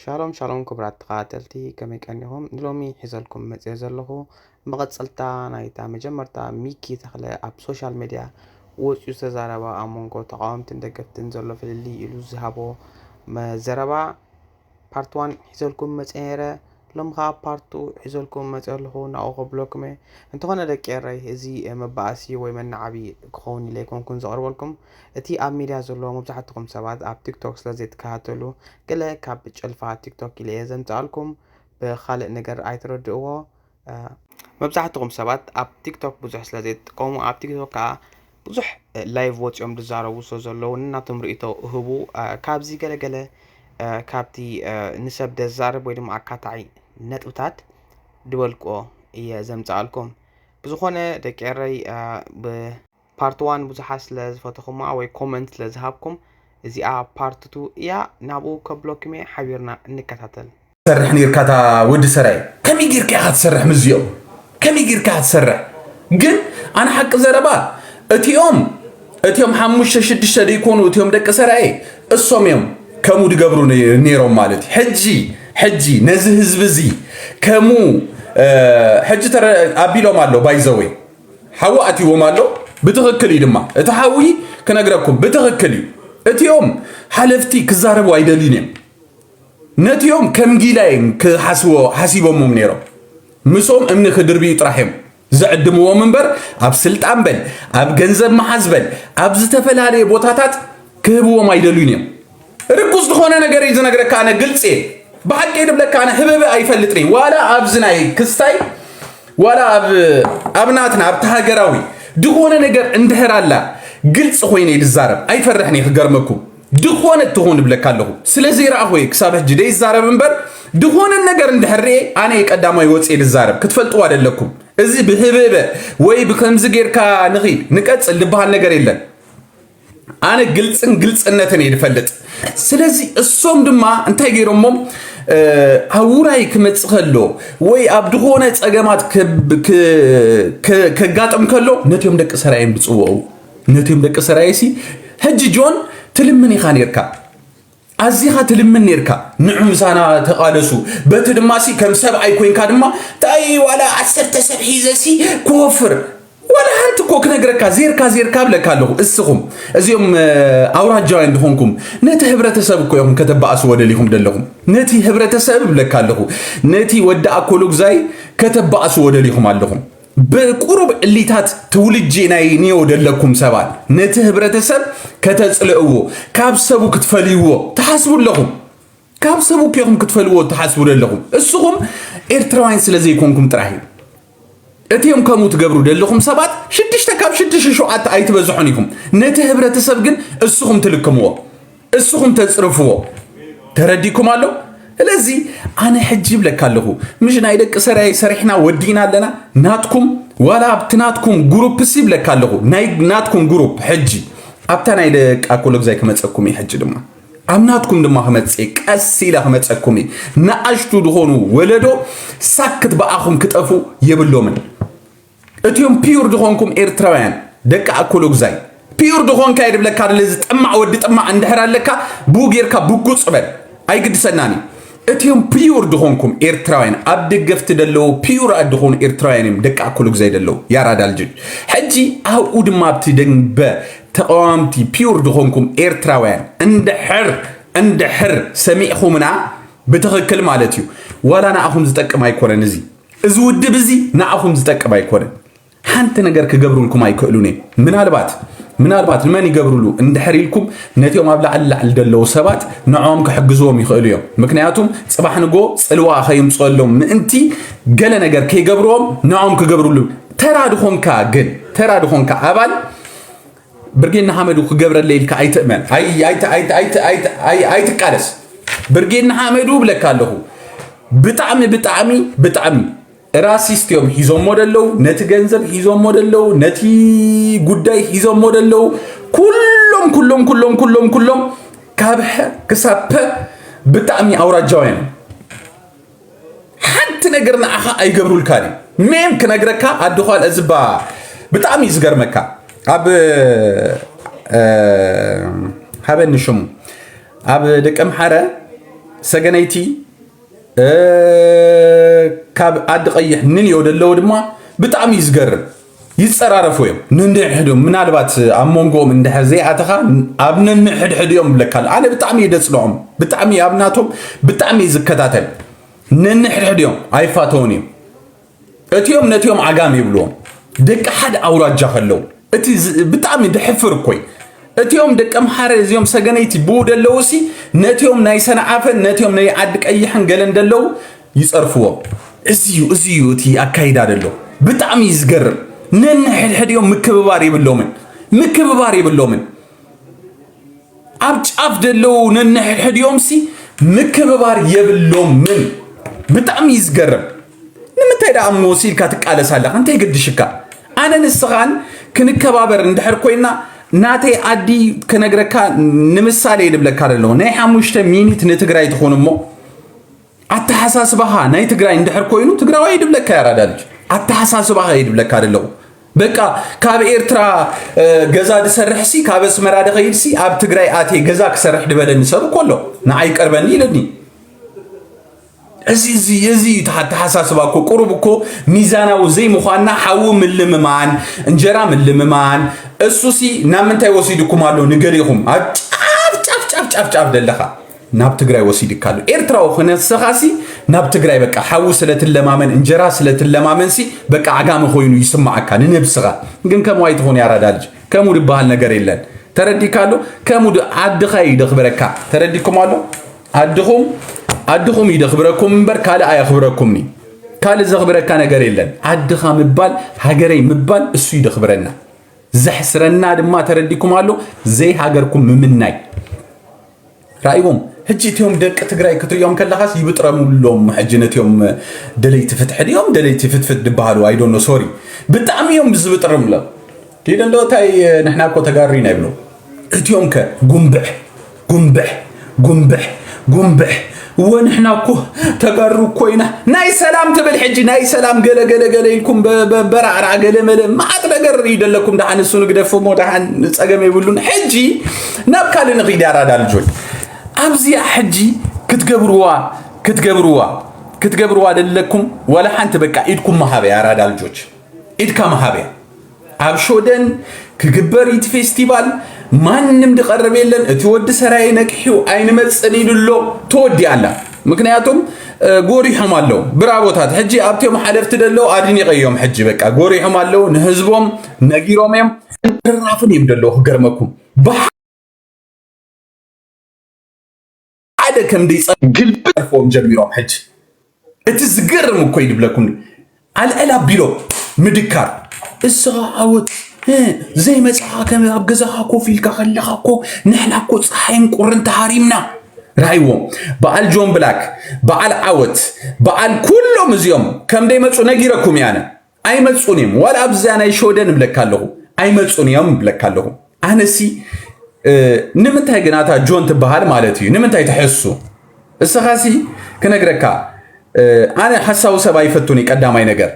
ሻሎም ሻሎም ክቡራት ተኸታተልቲ፣ ከመይ ቀኒኹም? ንሎሚ ሒዘልኩም መፅየ ዘለኹ መቐፀልታ ናይታ መጀመርታ ሚኪ ተኽለ ኣብ ሶሻል ሜድያ ወፂኡ ዝተዛረበ ኣብ መንጎ ተቓወምትን ደገፍትን ዘሎ ፍልልይ ኢሉ ዝሃቦ መ- ዘረባ ፓርት ዋን ሒዘልኩም መፅየ ነይረ። ሎም ከዓ ፓርት ቱ ሒዘልኩም መፅየ ኣለኹ፣ ናብኡ ከብለኩም እየ። እንተኾነ ደቂ ኤረይ፣ እዚ መባእሲ ወይ መናዓቢ ክኸውን ኢለ ኣይኮንኩን ዘቕርበልኩም። እቲ ኣብ ሚድያ ዘሎ መብዛሕትኹም ሰባት ኣብ ቲክቶክ ስለ ዘይትከታተሉ፣ ገለ ካብ ጨልፋ ቲክቶክ ኢለ እየ ዘምፅኣልኩም። ብኻልእ ነገር ኣይትረድእዎ። መብዛሕትኹም ሰባት ኣብ ቲክቶክ ብዙሕ ስለ ዘይትጥቀሙ፣ ኣብ ቲክቶክ ከዓ ብዙሕ ላይቭ ወፂኦም ዝዛረቡ ስለ ዘለዉ፣ ንናቶም ርእይቶ እህቡ። ካብዚ ገለገለ ካብቲ ንሰብ ደዛርብ ወይ ድማ ኣካታዒ ነጥብታት ድበልክኦ እየ ዘምፅኣልኩም። ብዝኾነ ደቂ ኤረይ፣ ብ ፓርት ዋን ብዙሓት ስለ ዝፈተኹማ ወይ ኮመንት ስለ ዝሃብኩም፣ እዚኣ ፓርት ቱ እያ። ናብኡ ከብለኩም እየ፣ ሓቢርና ንከታተል። ትሰርሕ ነይርካ እታ ወዲ ሰራየ። ከመይ ጌርካ ኢኻ ትሰርሕ ምስዚኦም? ከመይ ጌርካ ኢኻ ትሰርሕ? ግን ኣነ ሓቂ ዘረባ፣ እቲኦም እቲኦም ሓሙሽተ ሽዱሽተ ደይኮኑ፣ እቲኦም ደቂ ሰራየ እሶም እዮም ከምኡ ድገብሩ ነይ- ነይሮም ማለት እዩ። ሕጂ ሕጂ ነዚ ህዝቢ እዚ ከምኡ ሕጂ ተረ- ኣቢሎም ኣሎ ባይዘወይ ሓዊ ኣትይዎም ኣሎ። ብትኽክል እዩ ድማ እቲ ሓዊ ክነግረኩም ብትኽክል እዩ። እቲኦም ሓለፍቲ ክዛረቡ ኣይደልዩን እዮም። ነቲኦም ከም ጊላ እዮም ክሓስዎ ሓሲቦሞም ነይሮም። ምስኦም እምኒ ክድርብዩ ጥራሕ እዮም ዝዕድምዎም እምበር ኣብ ስልጣን በል ኣብ ገንዘብ መሓዝ በል ኣብ ዝተፈላለየ ቦታታት ክህብዎም ኣይደልዩን እዮም። ርኩስ ዝኾነ ነገር እዩ ዝነግረካ። ኣነ ግልፂ እየ። ብሓቂ ድብለካ ኣነ ህበበ ኣይፈልጥን እየ። ዋላ ኣብዚ ናይ ክስታይ ዋላ ኣብ ኣብ ናትና ኣብቲ ሃገራዊ ዝኾነ ነገር እንድሕር ኣላ ግልፂ ኮይነ እየ ዝዛረብ። ኣይፈርሕን እየ ክገርመኩም። ዝኾነ ትኾን እብለካ ኣለኹ። ስለ ዘይረኣኹ እየ ክሳብ ሕጂ ደይዛረብ እምበር ዝኾነ ነገር እንድሕር ርኤ ኣነ እየ ቀዳማይ ወፅየ ዝዛረብ። ክትፈልጥዋ ደለኩም። እዚ ብህበበ ወይ ብከምዚ ጌርካ ንኺድ ንቀፅል ዝበሃል ነገር የለን። ኣነ ግልፅን ግልፅነትን እየ ዝፈልጥ። ስለዚ እሶም ድማ እንታይ ገይሮሞም ኣብ ውራይ ክመፅእ ከሎ ወይ ኣብ ዝኾነ ፀገማት ከጋጥም ከሎ ነቲኦም ደቂ ሰራየ እዮም ዝፅውዑ። ነቲኦም ደቂ ሰራየ ሲ ሕጂ ጆን ትልምን ኢኻ ነርካ። ኣዚኻ ትልምን ነርካ ንዑ ምሳና ተቓለሱ። በቲ ድማ ሲ ከም ሰብኣይ ኮይንካ ድማ ታይ ዋላ ዓሰርተ ሰብ ሒዘ ሲ ክወፍር ዋላ ሓንቲ እኮ ክነግረካ ዜርካ ዜርካ ብለካ ኣለኹ። እስኹም እዚኦም ኣውራጃውያን ዝኾንኩም ነቲ ህብረተሰብ እኮ ኢኹም ከተባእስዎ ደሊኹም ደለኹም። ነቲ ህብረተሰብ ብለካ ኣለኹ። ነቲ ወዲ ኣኮሎግዛይ ከተባእስዎ ደሊኹም ኣለኹም። ብቁሩብ እሊታት ትውልጂ ናይ ኒዮ ደለኩም ሰባት ነቲ ህብረተሰብ ከተፅልእዎ ካብ ሰቡ ክትፈልይዎ ትሓስቡ ኣለኹም። ካብ ሰቡ እኮ ኢኹም ክትፈልዎ ትሓስቡ ደለኹም። እስኹም ኤርትራውያን ስለ ዘይኮንኩም ጥራሕ እዩ። እቲኦም ከምኡ ትገብሩ ደለኹም ሰባት ሽዱሽተ ካብ ሽዱሽተ ሸውዓተ ኣይትበዝሑን ኢኹም። ነቲ ህብረተሰብ ግን እስኹም ትልክምዎ፣ እስኹም ተፅርፍዎ። ተረዲኩም ኣሎ። ስለዚ ኣነ ሕጂ ይብለካ ኣለኹ፣ ምሽ ናይ ደቂ ሰራየ ሰሪሕና ወዲና ኣለና። ናትኩም ዋላ ኣብቲ ናትኩም ግሩፕ ሲ ይብለካ ኣለኹ፣ ናይ ናትኩም ግሩፕ ሕጂ ኣብታ ናይ ደቂ ኣኮሎግዛይ ክመፀኩም እዩ። ሕጂ ድማ ኣብ ናትኩም ድማ ክመፅእ ቀስ ኢለ ክመፀኩም እዩ። ንኣሽቱ ዝኾኑ ወለዶ ሳክት ብኣኹም ክጠፉ የብሎምን። እቲኦም ፒዩር ዝኾንኩም ኤርትራውያን ደቂ ኣኮሎግዛይ ፒዩር ዝኾንካ የድብለካ ደለ ዝጠማዕ ወዲ ጠማዕ እንድሕር ኣለካ ብኡ ጌርካ ብጉፅ በል ኣይግድሰናን እዩ። እቲኦም ፒዩር ዝኾንኩም ኤርትራውያን ኣብ ደገፍቲ ደለዉ ፒዩር ዝኾኑ ኤርትራውያን እዮም ደቂ ኣኮሎግዛይ ደለዉ ያራዳ ልጅ። ሕጂ ኣብኡ ድማ ኣብቲ ደንበ ተቃዋምቲ ፒዩር ዝኾንኩም ኤርትራውያን እንድሕር እንድሕር ሰሚዕኹምና ብትኽክል ማለት እዩ። ዋላ ንኣኹም ዝጠቅም ኣይኮነን እዚ። እዚ ውድብ እዚ ንኣኹም ዝጠቅም ኣይኮነን። ሓንቲ ነገር ክገብሩልኩም ኣይክእሉን እዮም። ምናልባት ምናልባት ንመን ይገብሩሉ እንድሕር ኢልኩም ነቲኦም ኣብ ላዕሊ ላዕሊ ዘለዉ ሰባት ንዕኦም ክሕግዝዎም ይኽእሉ እዮም። ምክንያቱም ፅባሕ ንጎ ፅልዋ ከይምፅወሎም ምእንቲ ገለ ነገር ከይገብርዎም ንዕኦም ክገብሩሉ። ተራ ድኾንካ ግን ተራ ድኾንካ ኣባል ብርጌድ ንሓመዱ ክገብረለ ኢልካ ኣይትእመን። ኣይ- ኣይት- ኣይት- ኣይት- ኣይት- ኣይ- ኣይትቃለስ። ብርጌድ ንሓመዱ ብለካ ኣለኹ ብጣዕሚ ብጣዕሚ ብጣዕሚ ራሲስት እዮም ሒዞሞ ደለዉ፣ ነቲ ገንዘብ ሒዞሞ ደለዉ፣ ነቲ ጉዳይ ሒዞሞ ደለዉ። ኩሎም ኩሎም ኩሎም ኩሎም ኩሎም ካብ ሐ ክሳብ ፐ ብጣዕሚ ኣውራጃውያን እዮም። ሓንቲ ነገር ንዓኻ ኣይገብሩልካን እዩ። ሜም ክነግረካ ኣድዃል እዝባ ብጣዕሚ እዩ ዝገርመካ። ኣብ እ፣ ሃበኒ ሽሙ ኣብ ደቂ ኣምሓረ ሰገነይቲ ካብ ዓዲ ቀይሕ ንንዮ ደለዉ ድማ ብጣዕሚ እዩ ዝገርም። ይፀራረፉ እዮም ንንሕድሕዶም። ምናልባት ኣብ መንጎኦም እንድሕር ዘይኣተኻ ኣብ ነንሕድሕድ እዮም ብለካ ኣሎ። ኣነ ብጣዕሚ እየ ደፅልዖም። ብጣዕሚ ኣብ ናቶም ብጣዕሚ እየ ዝከታተል። ነንሕድሕድ እዮም፣ ኣይፋተውን እዮም። እቲኦም ነቲኦም ዓጋም ይብልዎም። ደቂ ሓደ ኣውራጃ ከለዉ እቲ ዝ- ብጣዕሚ ድሕፍር እኮይ። እቲኦም ደቂ ኣምሓረ እዚኦም ሰገነይቲ ብኡ ደለዉ ሲ ነቲኦም ናይ ሰንዓፈን ነቲኦም ናይ ዓዲ ቀይሕን ገለን ደለዉ ይፀርፍዎም። እዚ እዩ እዚ እዩ እቲ ኣካይዳ ደሎ። ብጣዕሚ እዩ ዝገርም። ነንሕድሕድ እዮም ምክብባር የብሎምን። ምክብባር የብሎምን። ኣብ ጫፍ ደለዉ ነንሕድሕድዮም ሲ ምክብባር የብሎምን። ብጣዕሚ እዩ ዝገርም። ንምንታይ ደኣ እሞ ወሲልካ ትቃለስ ኣለኻ? እንታይ ገድሽካ? ኣነ ንስኻን ክንከባበር እንድሕር ኮይና ናተይ ዓዲ ክነግረካ ንምሳሌ ድብለካ ደለኹ ናይ ሓሙሽተ ሚኒት ንትግራይ ትኾን እሞ ኣተሓሳስባኻ ናይ ትግራይ እንድሕር ኮይኑ ትግራዋይ ይድብለካ ያራዳ ልጅ ኣተሓሳስባኻ ይድብለካ ደለኹ በቃ ካብ ኤርትራ ገዛ ድሰርሕ ሲ ካብ ኣስመራ ድኸይድ ሲ ኣብ ትግራይ ኣትየ ገዛ ክሰርሕ ድበለኒ ሰብ እኮ ኣሎ ንዓይ ቀርበኒ ኢለኒ እዚ እዚ እዚ ተሓሳስባ እኮ ቁሩብ እኮ ሚዛናዊ ዘይምዃንና ሓዊ ምልምማን እንጀራ ምልምማን እሱሲ ናብ ምንታይ ወሲድኩም ኣሎ ንገሌኹም ኣብ ጫፍ ጫፍ ጫፍ ጫፍ ጫፍ ደለኻ ናብ ትግራይ ወሲድካ ኣሎ ኤርትራዊ ክነስኻሲ ናብ ትግራይ በቃ ሓዊ ስለትለማመን እንጀራ ስለትለማመንሲ በቃ ዓጋመ ኮይኑ ይስማዓካ ንነብስኻ ግን ከምኡ ኣይትኾን ያራዳ ልጅ ከምኡ ዝበሃል ነገር የለን ተረዲካ ኣሎ ከምኡ ዓድኻ ይደኽብረካ ተረዲኩም ኣሎ ኣድኹም ኣድኹም ይደኽብረኩም እምበር ካልእ ኣየኽብረኩምኒ ካልእ ዘኽብረካ ነገር የለን ዓድኻ ምባል ሃገረይ ምባል እሱ ይደኽብረና ዘሕስረና ድማ ተረዲኩም ኣሎ ዘይሃገርኩም ምምናይ ራእይዎም ሕጂ እቲኦም ደቂ ትግራይ ክትሪኦም ከለኻስ ይብጥረምሎም ሕጂ ነቲኦም ደለይቲ ፍትሒ ድዮም ደለይቲ ፍትፍት ድበሃሉ ኣይዶኖ ሶሪ ብጣዕሚ እዮም ዝብጥርምሎም ኪደ እንዶ እንታይ ንሕና እኮ ተጋሩ ኢና ይብሉ እቲኦም ከ ጉንብሕ ጉንብሕ ጉንብሕ ጉንብሕ ወንሕና እኮ ተጋሩ እኮ ኢና ናይ ሰላም ትብል ሕጂ ናይ ሰላም ገለ ገለ ገለ ኢልኩም በራዕራዕ ገለ መለ መዓት ነገር ይደለኩም ደሓን እሱ ንግደፎ ሞ ደሓን ፀገም የብሉን ሕጂ ናብ ካልእ ንኺድ ያራዳ ልጆች ኣብዚኣ ሕጂ ክትገብርዋ ክትገብርዋ ክትገብርዋ ደለኩም ወላ ሓንቲ በቃ ኢድኩም መሃበ ያራዳ ልጆች ኢድካ መሃበ ኣብ ሾደን ክግበር እቲ ፌስቲቫል ማንም ድቐርብ የለን እቲ ወዲ ሰራየ ነቅሒው ኣይንመፅን ኢሉ ኣሎ ተወዲኣላ ምክንያቱም ጎሪሖም ኣለዉ ብራቦታት ሕጂ ኣብቲኦም ሓለፍቲ ደለዉ ኣድኒቀዮም ሕጂ በቃ ጎሪሖም ኣለዉ ንህዝቦም ነጊሮም እዮም ራፍን እዮም ደለዉ ክገርመኩም ሓደ ከም ደይፀ ግልብጥ ፎም ጀሚሮም ሕጂ እቲ ዝገርም እኮ ይድብለኩም ኣልዕል ኣቢሎም ምድካር እስኻ ዓወት ዘይመፅኻ ከም ኣብ ገዛኻ ኮፍ ኢልካ ከለኻ እኮ ንሕና እኮ ፀሓይን ቁርን ተሃሪምና ራይዎም በዓል ጆን ብላክ በዓል ዓወት በዓል ኩሎም እዚኦም ከም ደይመፁ ነጊረኩም ያነ ኣይመፁን እዮም ዋላ ኣብዛ ናይ ሾደን እብለካ ኣለኹ ኣይመፁን እዮም እብለካ ኣለኹ ኣነሲ ንምንታይ ግን ኣታ ጆን ትበሃል ማለት እዩ ንምንታይ ትሕሱ እስኻሲ ክነግረካ ኣነ ሓሳዊ ሰብ ኣይፈቱን ቀዳማይ ነገር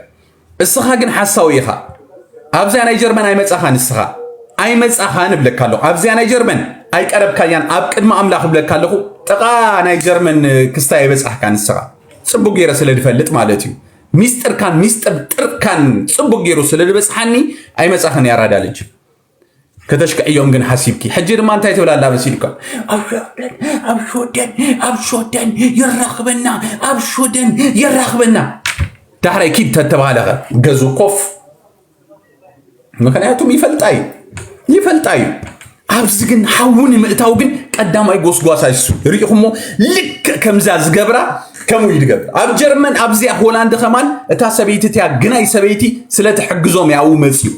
እስኻ ግን ሓሳዊ ኢኻ ኣብዚኣ ናይ ጀርመን ኣይመጻኻን እስኻ ኣይመጻኻን እብለካ ኣለኹ ኣብዚኣ ናይ ጀርመን ኣይቀረብካያን ኣብ ቅድሚ ኣምላኽ እብለካ ኣለኹ ጥቓ ናይ ጀርመን ክስታይ ኣይበጻሕካን እስኻ ጽቡቅ ገይረ ስለ ድፈልጥ ማለት እዩ ሚስጥርካን ሚስጥር ጥርካን ጽቡቅ ገይሩ ስለ ዝበጽሓኒ ኣይመጻኽን ያራዳ ልጅ ከተሽክዕዮም ግን ሓሲብኪ ሕጂ ድማ እንታይ ትብል ኣላ መሲልካ ኣብ ሾደን ኣብ ሾደን ኣብ ሾደን የራኽበና ኣብ ሾደን የራኽበና ዳሕራይ ኪድ ተተባሃለኸ ገዙ ኮፍ ምክንያቱም ይፈልጣ እዩ ይፈልጣ እዩ ኣብዚ ግን ሓዊ ንምእታው ግን ቀዳማይ ጎስጓሳ ይሱ ርኢኹሞ ልክዕ ከምዛ ዝገብራ ከምኡ ይድገብር ኣብ ጀርመን ኣብዚኣ ሆላንድ ከማን እታ ሰበይቲ እቲያ ግናይ ሰበይቲ ስለ ትሕግዞም ያው መፅዩ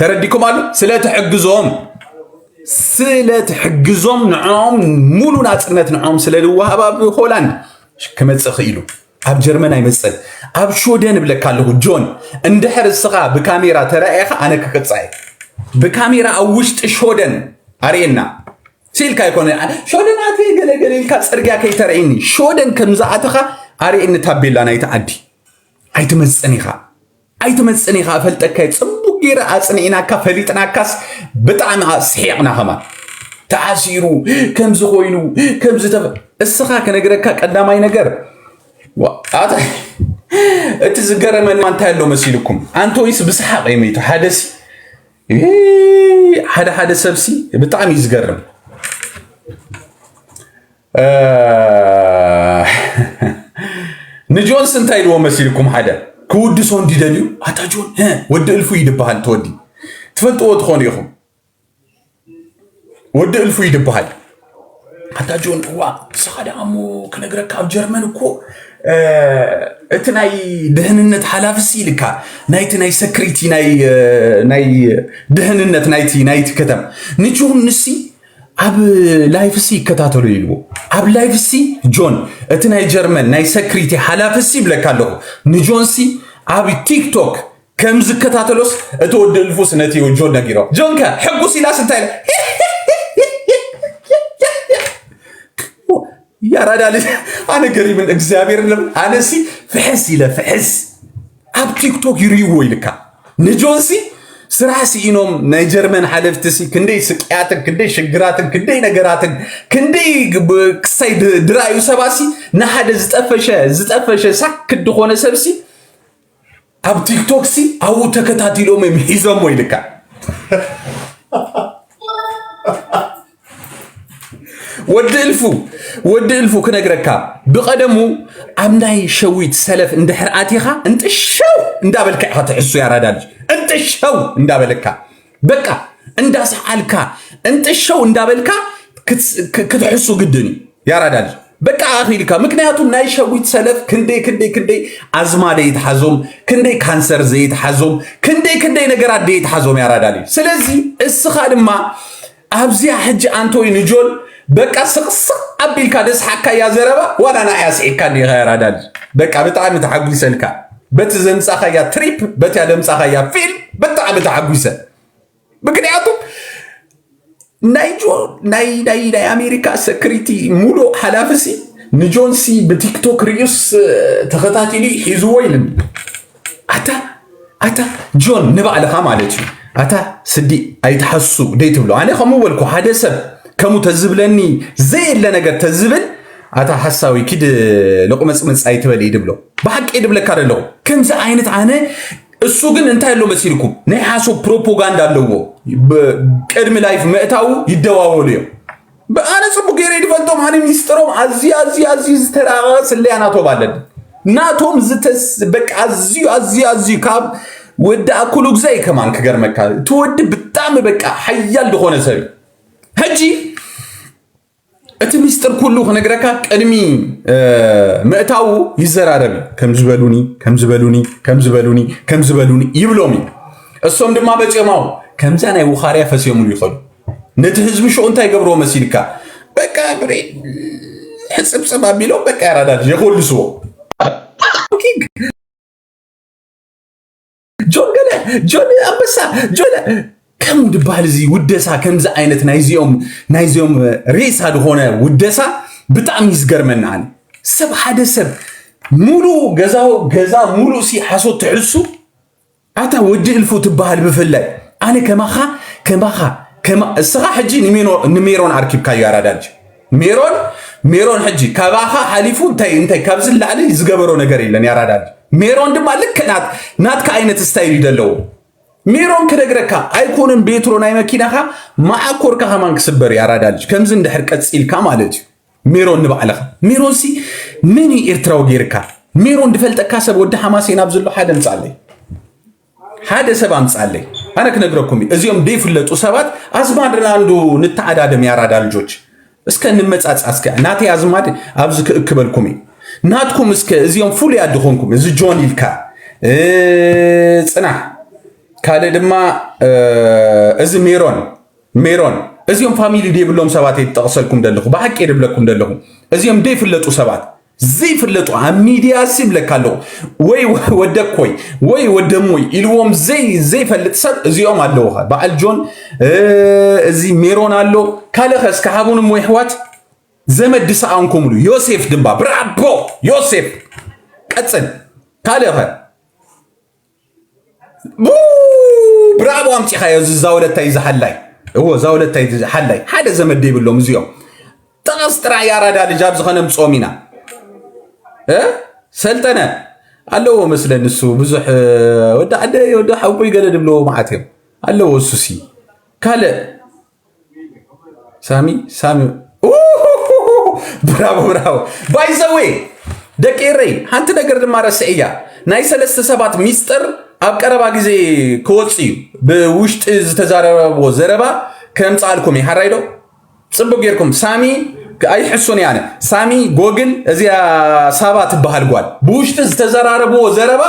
ተረዲኩም ኣሎ ስለ ትሕግዞም ስለ ትሕግዞም ንዖም ሙሉ ናፅነት ንዖም ስለ ልወሃብ ኣብ ሆላንድ ክመፅእ ክኢሉ ኣብ ጀርመን ኣይመፅን ኣብ ሾደን እብለካ ኣለኹ ጆን እንድሕር እስኻ ብካሜራ ተረኣየኻ ኣነ ክቅፃየ ብካሜራ ኣብ ውሽጢ ሾደን ኣርእየና ሲልካ ይኮነ ሾደን ኣተ ገለገለ ኢልካ ፅርግያ ከይተርእኒ ሾደን ከምዝኣተኻ ኣርእየኒ ታቤላ ናይቲ ዓዲ ኣይትመፅን ኢኻ ኣይትመፅን ኢኻ እፈልጠካ እየ ፅቡቅ ገይረ ኣፅኒዕናካ ፈሊጥናካስ ብጣዕሚ ስሒቅና ከማን ተዓሲሩ፣ ከምዚ ኮይኑ፣ ከምዚ ተፈ-፣ እስኻ ክነግረካ ቀዳማይ ነገር፣ ዋ፣ ኣታ-፣ እቲ ዝገረመኒ እንታይ ኣሎ መሲልኩም? ኣንቶይስ ብሰሓቕ እዩ መይቱ። ሓደሲ፣ እ፣ ሓደ ሓደ ሰብሲ ብጣዕሚ እዩ ዝገርም። እ፣ ንጆንስ እንታይ ኢልዎ መሲልኩም? ሓደ ክውድሶ እንዲደልዩ፣ ኣታ ጆን፣ እ፣ ወዲ እልፉ ይድበሃል፣ ተወዲ ትፈልጥዎ ትኾኑ ኢኹም። ወዲ እልፉ ይድበሃል። ኣታ ጆን፣ እዋ፣ ንስኻ ደኣ እሞ ክነግረካ፣ ኣብ ጀርመን እኮ፣ እ፣ እቲ ናይ ድህንነት ሓላፍሲ ኢልካ፣ ናይቲ ናይ ሰክሪቲ፣ ናይ፣ እ፣ ናይ ድህንነት ናይቲ፣ ናይቲ ከተማ። ንጆን ንሲ ኣብ ላይፍሲ ይከታተሎ ኢልዎ። ኣብ ላይፍሲ ጆን፣ እቲ ናይ ጀርመን ናይ ሰክሪቲ ሓላፍሲ ይብለካ ኣለኹ። ንጆንሲ ኣብ ቲክቶክ ከም ዝከታተሎስ እቲ ወዲ እልፉስ ነቲ ጆን ነጊሮ። ጆን ከ ሕጉስ ኢላስ እንታይ ኢላ? ያራዳ ልጅ፣ ኣነ ገሪምን እግዚኣብሔር ለም-፣ ኣነሲ ፍሕስ ኢለ ፍሕስ። ኣብ ቲክቶክ ይርእይዎ ኢልካ። ንጆንሲ ስራሕ ስኢኖም ናይ ጀርመን ሓለፍትሲ ክንደይ ስቅያትን ክንደይ ሽግራትን ክንደይ ነገራትን ክንደይ ብ-፣ ክሳይ ድ-፣ ድራዩ ሰባሲ ንሓደ ዝጠፈሸ፣ ዝጠፈሸ ሳክ ክድኾነ ሰብሲ ኣብ ቲክቶክ ሲ ኣብኡ ተከታቲሎም እዮም ሒዞሞ ኢልካ። ወዲ እልፉ፣ ወዲ እልፉ ክነግረካ፣ ብቐደሙ ኣብ ናይ ሸዊት ሰለፍ እንድሕር ኣቲኻ እንጥሸው እንዳበልካ ኢኻ ትሕሱ፣ ያራዳ ልጅ። እንጥሸው እንዳበልካ፣ በቃ እንዳሰዓልካ፣ እንጥሸው እንዳበልካ ክትስ-፣ ክ-፣ ክትሕሱ ግድን እዩ፣ ያራዳ ልጅ። በቃ ኣኺልካ። ምክንያቱም ናይ ሸዊት ሰለፍ ክንደይ፣ ክንደይ፣ ክንደይ ኣዝማ ደይትሓዞም፣ ክንደይ ካንሰር ዘይትሓዞም፣ ክንደይ፣ ክንደይ ነገራት ደይትሓዞም፣ ያራዳ ልጅ። ስለዚ እስኻ ድማ ኣብዚኣ ሕጂ ኣንቶይ ንጆን በቃ ስቕስቕ ኣቢልካ ደስሓካያ ዘረባ ዋላ ንዓይ ኣስሒካኒ ኢኻ፣ ያራዳ ልጅ። በቃ ብጣዕሚ ተሓጒሰልካ በቲ ዘምጻኻያ ትሪፕ፣ በቲያ ዘምጻኻያ ፊልም ብጣዕሚ ተሓጒሰ። ምክንያቱ ናይ ጆ-፣ ናይ፣ ናይ፣ ናይ ኣሜሪካ ሰክሪቲ ሙሉእ ሓላፍሲ ንጆንሲ ብቲክቶክ ርእዩስ ተኸታቲሉ ሒዝዎ ኢልኒ። ኣታ፣ ኣታ ጆን ንባዕልኻ ማለት እዩ። ኣታ ስዲ ኣይትሓሱ ደይ ትብሎ። ኣነ ከምኡ በልኩ፣ ሓደ ሰብ ከምኡ ተዝብለኒ፣ ዘየለ ነገር ተዝብል፣ ኣታ ሓሳዊ ኪድ ሎቕመጽመጽ ኣይትበል እዩ ድብሎ። ብሓቂ ድብለካ ደለኹ። ከምዚ ዓይነት ኣነ፣ እሱ ግን እንታይ ኣሎ መሲልኩም? ናይ ሓሶት ፕሮፓጋንዳ ኣለዎ። ብ-፣ ቅድሚ ላይፍ ምእታዉ ይደዋወሉ እዮም። ብ-፣ ኣነ ጽቡቅ ገይረ ይፈልጦም። ኣነ ሚስጥሮም ኣዝዩ፣ ኣዝዩ፣ ኣዝዩ ዝተራቐቐ ስለያ ናቶም ኣለኒ። ናቶም ዝተስ-፣ በቃ ኣዝዩ፣ ኣዝዩ፣ ኣዝዩ ካብ ወዲ ኣኩሉ ግዛይ ከማን ክገርመካ። እቲ ወዲ ብጣዕሚ በቃ ሓያል ዝኾነ ሰብ እዩ። ሕጂ እቲ ሚስጥር ኩሉ ክነግረካ ቅድሚ፣ እ፣ ምእታዉ ይዘራረብ እዩ። ከም ዝበሉኒ፣ ከም ዝበሉኒ፣ ከም ዝበሉኒ፣ ከም ዝበሉኒ ይብሎም እዩ። እሶም ድማ በጽዮማው ከምዛ ናይ ውኻርያ ፈስዮምሉ ይኸዱ። ነቲ ህዝቢ ሽዑ እንታይ ገብርዎ መሲልካ? በቃ ብሬ-፣ ሕጽብጽብ ኣቢሎም በቃ ያራዳ ልጅ የኮልስዎ። ጆን ገለ፣ ጆን ኣንበሳ፣ ጆን ከም ድበሃል እዚ ውደሳ፣ ከምዚ ዓይነት ናይዚኦም፣ ናይዚኦም ሬሳ ዝኾነ ውደሳ ብጣዕሚ እዩ ዝገርመኒ ኣነ። ሰብ፣ ሓደ ሰብ ሙሉ ገዛው-፣ ገዛ ሙሉ ሲ ሓሶት ትሕሱ። ኣታ ወዲ እልፉ ትበሃል ብፍላይ። ኣነ ከማኻ፣ ከማኻ፣ ከማ-፣ እስኻ ሕጂ ንሜኖ-፣ ንሜሮን ኣርኪብካዮ ኣራዳ ልጅ። ሜሮን፣ ሜሮን ሕጂ ካባኻ ሓሊፉ እንታይ፣ እንታይ ካብዚ ንላዕሊ ዝገበሮ ነገር የለን ያራዳ ልጅ። ሜሮን ድማ ልክ ናት-፣ ናትካ ዓይነት ስታይል እዩ ዘለዎ። ሜሮን ክነግረካ ኣይኮነን ቤትሮ ናይ መኪናኻ መዓኮርካ ከማን ክስበር እዩ ኣራዳ ልጅ። ከምዚ እንድሕር ቀጺልካ ማለት እዩ። ሜሮን ንባዕልኻ። ሜሮንሲ መን እዩ ኤርትራዊ ገይርካ? ሜሮን ድፈልጠካ ሰብ ወዲ ሓማሴን ኣብ ዘሎ ሓደ ምጻለይ። ሓደ ሰብ ኣምጻለይ። ኣነ ክነግረኩም እዩ። እዚኦም ደይፍለጡ ሰባት ኣዝማድና እንዱ ንተዓዳደም ያራዳ ልጆች። እስከ ንመጻጽ እስከ። ናተይ ኣዝማድ ኣብዚ ክእክበልኩም እዩ። ናትኩም እስከ እዚኦም ፍሉያት ድኾንኩም፣ እዚ ጆን ኢልካ፣ እ፣ ጽናሕ። ካልእ ድማ፣ እ፣ እዚ ሜሮን፣ ሜሮን። እዚኦም ፋሚሊ ደይብሎም ሰባት እየ ዝጠቕሰልኩም ደለኹ። ብሓቂ እየ ድብለኩም ደለኹ። እዚኦም ደይፍለጡ ሰባት። ዘይፍለጡ ኣብ ሚድያ ሲ ይብለካ ኣለኹ። ወይ ወደኮይ፣ ወይ ወደሞይ ኢልዎም ዘይ-፣ ዘይፈልጥ ሰብ እዚኦም ኣለዉ። በዓል ጆን፣ እ፣ እዚ ሜሮን ኣሎ። ካልእ ኸ እስከ ሃቡኒ እሞ የሕዋት። ዘመድ ድሰኣንኩምሉ። ዮሴፍ ድማ፣ ብራቦ ዮሴፍ። ቀጽል። ካልእ ኸ? ቡ-፣ ብራቦ ኣምጺኻዮ፣ እዚ ዛወለታይ ዝሓላይ። እዎ፣ እዛ ወለታይ ሓላይ ሓደ ዘመድ ይብሎም እዚኦም። ጠቐስ ጥራይ ያራዳ ልጅ ኣብዚ ኸነምጽኦም ኢና። እ? ሰልጠነ ኣለዎ መስለኒ፣ እሱ ብዙሕ፣ እ፣ ወዲ ዓደይ፣ ወዲ ሓውቦይ ገለ ድብልዎ መዓት እዮም። ኣለዎ እሱሲ። ካልእ ሳሚ፣ ሳሚ። ኡሁሁሁ! ብራቮ፣ ብራቮ። ባይ ዘ ዌይ፣ ደቂ ኤረይ፣ ሓንቲ ነገር ድማ ረስዕያ። ናይ ሰለስተ ሰባት ሚስጥር ኣብ ቀረባ ግዜ ክወጽእ እዩ። ብውሽጢ ዝተዛረብዎ ዘረባ ከምጽኣልኩም እዩ። ሓራይ ዶ? ጽቡቅ ጌርኩም። ሳሚ ኣይሕሱን እየ ኣነ። ሳሚ ጎግል፣ እዚኣ ሳባ ትበሃል ጓል። ብውሽጢ ዝተዘራረብዎ ዘረባ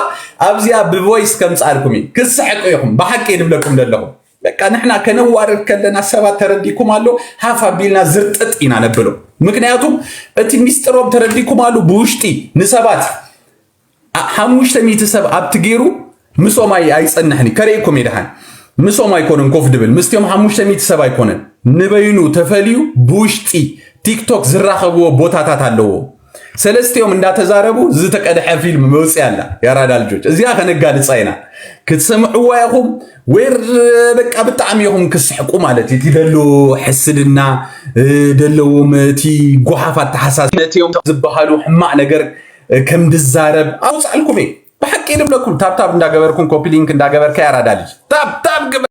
ኣብዚኣ ብቮይስ ከምጽኣልኩም እዩ። ክትስሕቁ ኢኹም። ብሓቂ እየ ድብለኩም ዘለኹ። በቃ ንሕና ከነዋርድ ከለና ሰባት ተረዲኩም ኣሎ፣ ሃፍ ኣቢልና ዝርጥጥ ኢና ነብሎ። ምክንያቱም እቲ ሚስጥሮም ተረዲኩም ኣሎ ብውሽጢ ንሰባት ኣ-፣ ሓሙሽተ ሚእቲ ሰብ ኣብቲ ገይሩ ምስኦም ኣይ-፣ ኣይጸንሕን እዩ። ከርእየኩም እየ ደሓን። ምስኦም ኣይኮነን ኮፍ ድብል። ምስቲኦም ሓሙሽተ ሚእቲ ሰብ ኣይኮነን። ንበይኑ ተፈልዩ ብውሽጢ ቲክቶክ ዝራኸብዎ ቦታታት ኣለዎ። ሰለስቲኦም እንዳተዛረቡ ዝተቀድሐ ፊልም መውፅእ ኣላ። የራዳ ልጆች፣ እዚኣ ከነጋልፃ ኢና። ክትሰምዕዋ ኢኹም ወይ ር-፣ በቃ ብጣዕሚ ኢኹም ክስሕቁ ማለት እዩ። እቲ ደሎ ሕስድና፣ እ፣ ደለዎም እቲ ጓሓፍ ኣተሓሳስባ፣ ነቲኦም ዝበሃሉ ሕማቕ ነገር፣ እ፣ ከም ድዛረብ ኣውፅኣልኩም እየ። ብሓቂ ንብለኩም፣ ታብታብ እንዳገበርኩም፣ ኮፒ ሊንክ እንዳገበርካ የራዳ ልጅ። ታብታብ ግበር።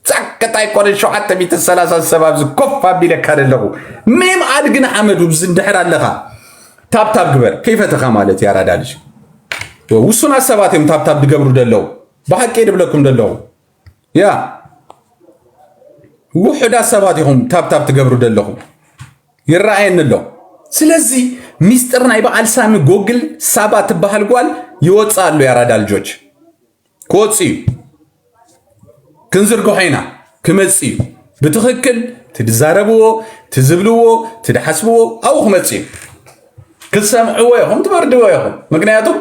ጸቅጥ ኣይኮነን፣ ሸውዓተ ሚእቲ ሰላሳ ሰብ ኣብዚ ኮፍ ኣቢለካ ዘለኹ። ሜም ኣድግን ሓመዱ ብዚ እንድሕር ኣለኻ፣ ታብታብ ግበር። ከይፈተኻ ማለት እዩ፣ ኣራዳ ልጅ። ውሱናት ሰባት እዮም ታብታብ ዝገብሩ ዘለዉ። ብሓቂ ድብለኩም ዘለኹ። ያ፣ ውሑዳት ሰባት ኢኹም ታብታብ ትገብሩ ዘለኹም። ይረኣየኒ ኣሎ። ስለዚ ሚስጥር ናይ በዓል ሳሚ ጎግል ሳባ ትበሃል ጓል ይወፅእ ኣሎ፣ የኣራዳ ልጆች። ክወፅእ እዩ። ክንዝርግሖ ኢና። ክመፅእ እዩ። ብትኽክል ትዛረብዎ፣ ትዝብልዎ፣ ትድሓስብዎ ኣብኡ ክመፅእ እዩ። ክትሰምዕዎ ኢኹም፣ ትፈርድዎ ኢኹም። ምክንያቱም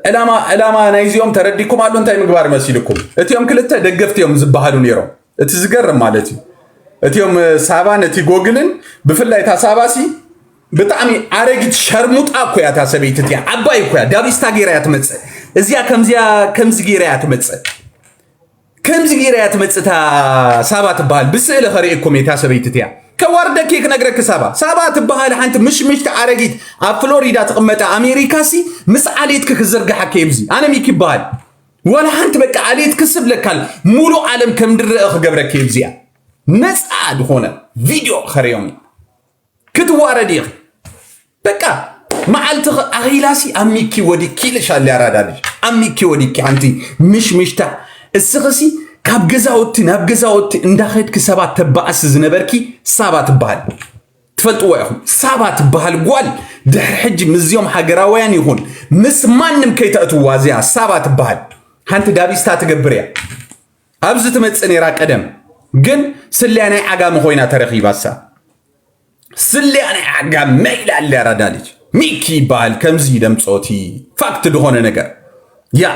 ዕላማ፣ ዕላማ ናይዚኦም ተረዲኩም ኣሎ። እንታይ ምግባር መሲልኩም? እቲኦም ክልተ ደገፍቲ እዮም ዝበሃሉ ነይሮም። እቲ ዝገርም ማለት እዩ፣ እቲኦም ሳባን እቲ ጎግልን፣ ብፍላይ እታ ሳባሲ ብጣዕሚ ኣረጊት ሸርሙጣ እኮ እያ። እታ ሰበይቲ እቲኣ ዓባይ እኮ እያ። ዳቢስታ ገይራ እያ ትመጽእ። እዚኣ ከምዚኣ፣ ከምዚ ገይራ እያ ትመጽእ። ከምዚ ገይራ እያ ትመጽእ እታ ሳባ ትበሃል። ብስእሊ ከርእየኩም እየ እታ ሰበይቲ እቲኣ። ከዋርደኪ ክነግረኪ ሳባ። ሳባ ትበሃል ሓንቲ ምሽምሽቲ ኣረጊት ኣብ ፍሎሪዳ ትቕመጣ ኣሜሪካሲ ምስ ዓሌትኪ ክዝርግሓኪ እየ ብዚ። ኣነ ሚኪ ይበሃል። ዋላ ሓንቲ በቃ ዓሌትኪ ስብለካል ሙሉእ ዓለም ከም ድረአ ክገብረኪ እየ ብዚኣ። ነፃ ዝኾነ ቪድዮ ከርእዮም እየ። ክትዋረድ ኢኺ። በቃ መዓልቲ ኣኺላሲ ኣብ ሚኪ ወዲኪ ኢልሻለ ኣራዳ ልጅ። ኣብ ሚኪ ወዲኪ ሓንቲ ምሽምሽታ። እስኽሲ ካብ ገዛውቲ ናብ ገዛውቲ እንዳኸድኪ ሰባት ተባእሲ ዝነበርኪ ሳባ ትበሃል። ትፈልጥዎ ኢኹም። ሳባ ትበሃል ጓል ድሕሪ ሕጂ ምስዚኦም ሃገራውያን ይኹን ምስ ማንም ከይተእትዋ እዚኣ ሳባ ትበሃል። ሓንቲ ዳቢስታ ትገብር እያ። ኣብዚ ትመጽእ ነይራ ቀደም። ግን ስልያ ናይ ዓጋመ ኮይና ተረኺባ እሳ። ስልያ ናይ ዓጋመ ኢላ ኣላ ኣራዳ ልጅ። ሚኪ ይበሃል ከምዚ ደምጾቲ ፋክት ዝኾነ ነገር። ያ።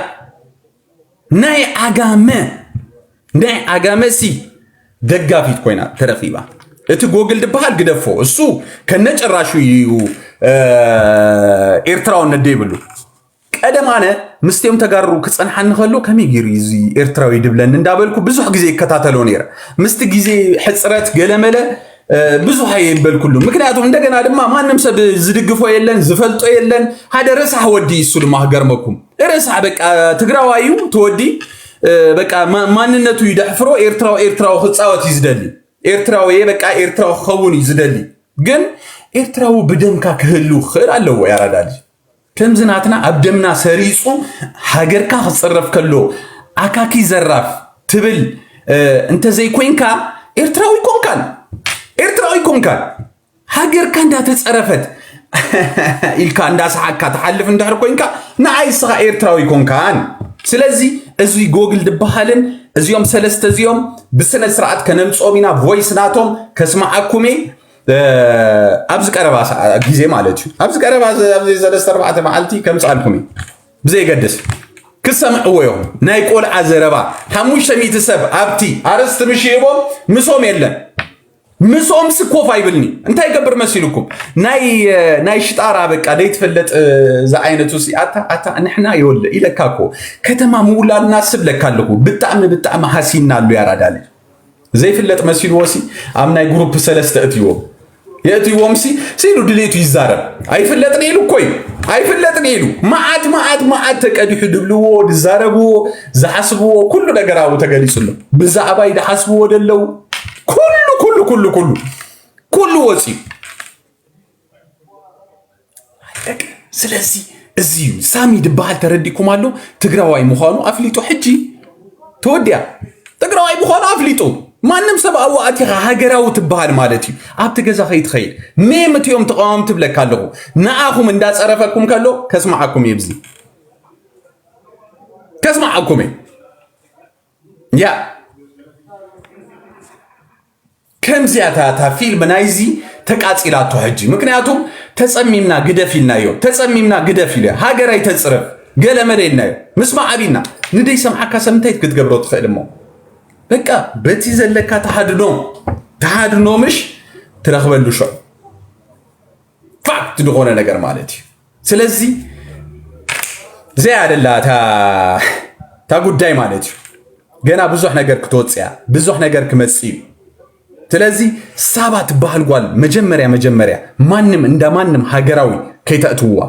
ናይ ዓጋመ፣ ናይ ዓጋመ ሲ ደጋፊት ኮይና ተረኺባ። እቲ ጎግል ዝበሃል ግደፎ። እሱ ከነጭራሹ እዩ፣ እ፣ ኤርትራውነት ዘይብሉ። ቀደም ኣነ ምስቲኦም ተጋሩ ክጸንሓኒ ከሎ ከመይ ገይሩ እዩ እዚ ኤርትራዊ ድብለኒ እንዳበልኩ ብዙሕ ግዜ ይከታተሎ ነይረ። ምስቲ ግዜ ሕጽረት ገለመለ፣ እ፣ ብዙሕ ኣይበልኩሉ። ምክንያቱም እንደገና ድማ ማንም ሰብ ዝድግፎ የለን፣ ዝፈልጦ የለን። ሓደ ረሳሕ ወዲ እዩ እሱ ድማ ክገርመኩም። ረሳሕ በቃ ትግራዋይ እዩ እቲ ወዲ። እ፣ በቃ ማ-፣ ማንነቱ ይደሕፍሮ፣ ኤርትራዊ፣ ኤርትራዊ ክጻወት እዩ ዝደሊ። ኤርትራዊ እየ፣ በቃ ኤርትራዊ ክኸውን እዩ ዝደሊ። ግን ኤርትራዊ ብደምካ ክህሉ ክኽእል ኣለዎ፣ ያራዳ ልጅ። ከምዚ ናትና ኣብ ደምና ሰሪጹ ሃገርካ ክጽረፍ ከሎ ኣካኪ ዘራፍ ትብል፣ እ፣ እንተዘይኮይንካ ኤርትራዊ ኣይኮንካን። ኤርትራዊ ኣይኮንካን። ሃገርካ እንዳተጸረፈት ኢልካ እንዳሰሓቅካ ትሓልፍ እንድሕር ኮንካ ንዓይ እስኻ ኤርትራዊ ኣይኮንካን። ስለዚ እዚ ጎግል ዝበሃልን እዚኦም ሰለስተ እዚኦም ብስነ ስርዓት ከነምጽኦም ኢና። ቮይስ ናቶም ከስምዓኩም እየ። እ፣ ኣብዚ ቀረባ ሰዓ-፣ ግዜ ማለት እዩ። ኣብዚ ቀረባ ዘ-፣ ኣብዚ ሰለስተ ኣርባዕተ መዓልቲ ከምጽኣልኩም እዩ። ብዘይገድስ ክሰምዕዎ እዮም። ናይ ቆልዓ ዘረባ ሓሙሽተ ሚእቲ ሰብ ኣብቲ ኣርእስቲ ምሽ ሂቦም ምስኦም የለን። ምስኦም ስኮፍ ኣይብልኒ። እንታይ ይገብር መሲልኩም? ናይ ናይ ሽጣራ በቃ ደይትፈለጥ ዝዓይነቱ ሲ ኣታ ኣታ ንሕና ይወለ ኢለካ እኮ ከተማ ምውላድና ስብለካ ኣለኹ። ብጣዕሚ ብጣዕሚ ሃሲና ኣሉ ያራዳለ ዘይፍለጥ መሲልዎ ሲ ኣብ ናይ ግሩፕ ሰለስተ እትይዎም የእትይዎም ሲ ሲሉ ድሌቱ ይዛረብ። ኣይፍለጥን ኢሉ እኮ እዩ። ኣይፍለጥን ኢሉ መዓት መዓት መዓት ተቀዲሑ ድብልዎ ድዛረብዎ ዝሓስብዎ ኩሉ ነገር ኣብኡ ተገሊጹ ኣሎ። ብዛዕባይ ድሓስብዎ ደለው ኩሉ ኩሉ ኩሉ ኩሉ ኩሉ ወፂኡ። ስለዚ እዚ እዩ ሳሚ ድበሃል ተረዲኩም ኣሎ። ትግራዋይ ምዃኑ ኣፍሊጡ ሕጂ ተወዲያ። ትግራዋይ ምዃኑ ኣፍሊጡ ማንም ሰብ ኣብኡ ኣቲኻ ሃገራዊ ትበሃል ማለት እዩ። ኣብቲ ገዛ ከይትኸይድ ሜም እቲኦም ተቃወምቲ ትብለካ ኣለኹ። ንኣኹም እንዳፀረፈኩም ከሎ ከስማዓኩም እየ ብዚ ከስማዓኩም እየ ያ ከምዚያ እታ ፊልም ናይዚ ተቃፂላቶ ሕጂ ምክንያቱም ተፀሚምና ግደፍ ኢልናዮ። ተፀሚምና ግደፍ ኢሉ ሃገር ኣይተፅረፍ ገለመለ ኢልናዮ። ምስ ማዓቢና ንደይ ሰምዓካ ሰብ እንታይ ክትገብሮ ትኽእል እሞ በቃ በቲ ዘለካ ተሃድኖ ተሃድኖ ምሽ ትረኽበሉ ሽዑ ፋክት ዝኾነ ነገር ማለት እዩ። ስለዚ ዘያ ደላ እታ ጉዳይ ማለት እዩ። ገና ብዙሕ ነገር ክትወፅያ ብዙሕ ነገር ክመፅ እዩ። ስለዚ ሳባ ትበሃል ጓል መጀመርያ መጀመርያ ማንም እንዳ ማንም ሃገራዊ ከይተእትውዋ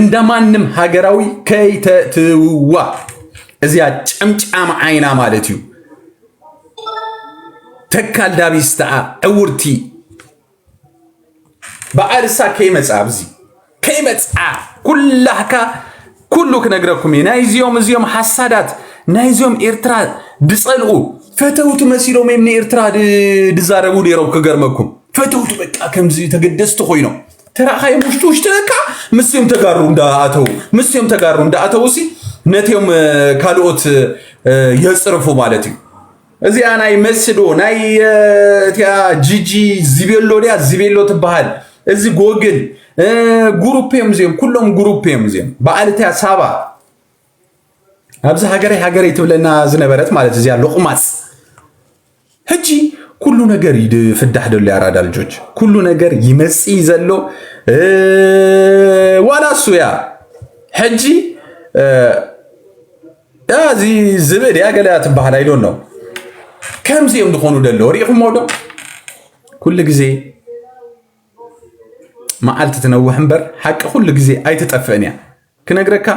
እንዳ ማንም ሃገራዊ ከይተእትውዋ እዚኣ ጨምጫም ዓይና ማለት እዩ። ተካል ዳቢስተኣ ዕውርቲ በዓል እሳ ከይመፃ ኣብዚ ከይመፃ ኩላህካ ኩሉ ክነግረኩም እየ። ናይዚኦም እዚኦም ሓሳዳት ናይዚኦም ኤርትራ ድፀልኡ ፈተውቲ መሲሎም እዮም ንኤርትራ ድዛረቡ ነይሮም። ክገርመኩም ፈተውቲ በቃ ከምዚ ተገደስቲ ኮይኖም ተራእኻዮም ውሽጢ ውሽጢ በቃ ምስዮም ተጋሩ እንዳኣተው ምስዮም ተጋሩ እንዳኣተው ሲ ነትዮም ካልኦት የፅርፉ ማለት እዩ። እዚኣ ናይ መስዶ ናይ እቲኣ ጂጂ ዚቤሎ ድያ ዚቤሎ ትበሃል። እዚ ጎግል ግሩፕ እዮም እዚኦም ኩሎም ግሩፕ እዮም እዚኦም። በዓል እቲኣ ሳባ ኣብዚ ሃገረይ ሃገረይ ትብለና ዝነበረት ማለት እዚኣ ሎቕማፅ ሕጂ ኩሉ ነገር ይፍዳሕ ደሎ ያራዳ ልጆች ኩሉ ነገር ይመፅእ ዘሎ ዋላ እሱ ያ ሕጂ እዚ ዝብእ ድያ ገለ ትበሃል ኣይዶን ነው። ከምዚኦም ዝኾኑ ደለዉ ሪኢኹሞ ዶ? ኩሉ ግዜ መዓልቲ ትነውሕ እምበር ሓቂ ኩሉ ግዜ ኣይትጠፍእን እያ። ክነግረካ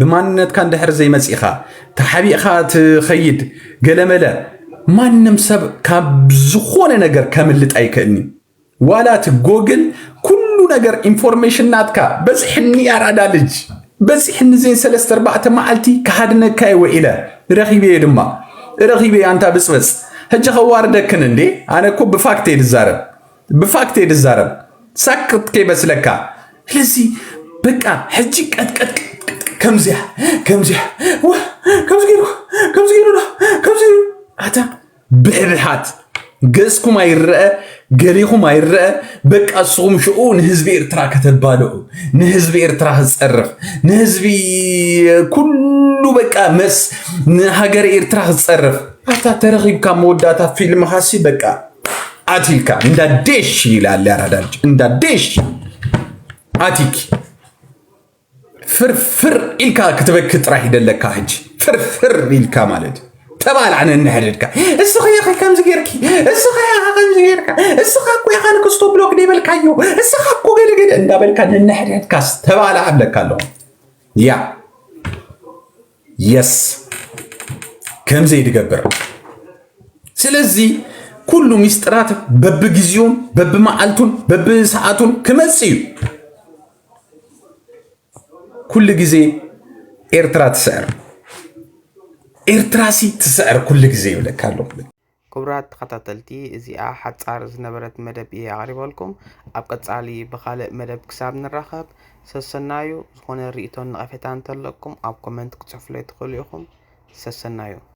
ብማንነትካ እንድሕር ዘይመፂእኻ ተሓቢእኻ ትኸይድ ገለመለ ማንም ሰብ ካብ ዝኾነ ነገር ከምልጥ ኣይክእልኒ። ዋላ እቲ ጎግል ኩሉ ነገር ኢንፎርሜሽን ናትካ በፂሕኒ ኣራዳ ልጅ በፂሕኒ ዜን ሰለስተ ኣርባዕተ መዓልቲ ክሃድነካ እየ ወኢለ ረኺበዮ ድማ ረኺበዮ ኣንታ ብፅበፅ ሕጂ ከዋርደክን እንዴ ኣነ እኮ ብፋክት እየ ድዛረብ ብፋክት እየ ድዛረብ ሳክት ከይመስለካ ስለዚ በቃ ሕጂ ቀጥቀጥ ከምዚያ ከምዚያ ከምዚ ገይሩ ከምዚ ገይሩ ከምዚ ኣታ ብሕብሓት ገጽኩም ኣይረአ ገሊኹም ኣይረአ በቃ እስኹም ሽኡ ንህዝቢ ኤርትራ ከተባልዑ ንህዝቢ ኤርትራ ክጸርፍ ንህዝቢ ኩሉ በቃ መስ ንሃገር ኤርትራ ክጸርፍ ኣታ ተረኺብካ መወዳእታ ፊልምኻሲ በቃ ኣቲልካ እንዳ ዴሽ ይላል ያራዳልጅ እንዳ ዴሽ ኣቲኪ ፍርፍር ኢልካ ክትበኪ ጥራሕ ይደለካ ሕጂ ፍርፍር ኢልካ ማለት ተባላዕ ነንሕድድካ እስኺ ኢኺ ከምዚ ጌርኪ እስኺ ኢኻ ከምዚ ጌርካ እስኻ እኮ ኢኻ ንክስቶ ብሎክ ደይበልካዮ እስኻ እኮ ገለ ገለ እንዳበልካ ነንሕድድካስ ተባላዕ እብለካ ኣለኹ ያ የስ ከምዘይ ድገብር ስለዚ ኩሉ ሚስጥራት በብግዜኡን በብመዓልቱን በብሰዓቱን ክመጽእ እዩ ኩሉ ግዜ ኤርትራ ትስዕር ኤርትራሲ ትስዕር ኩሉ ግዜ ይብለካ ኣለኹ። ክቡራት ተኸታተልቲ፣ እዚኣ ሓጻር ዝነበረት መደብ እየ ኣቕሪበልኩም። ኣብ ቀጻሊ ብኻልእ መደብ ክሳብ ንራኸብ ሰሰናዩ። ዝኾነ ርእይቶን ነቐፌታን እንተለኩም ኣብ ኮመንት ክትጽሕፉለይ ትኽእሉ ኢኹም። ሰሰናዩ።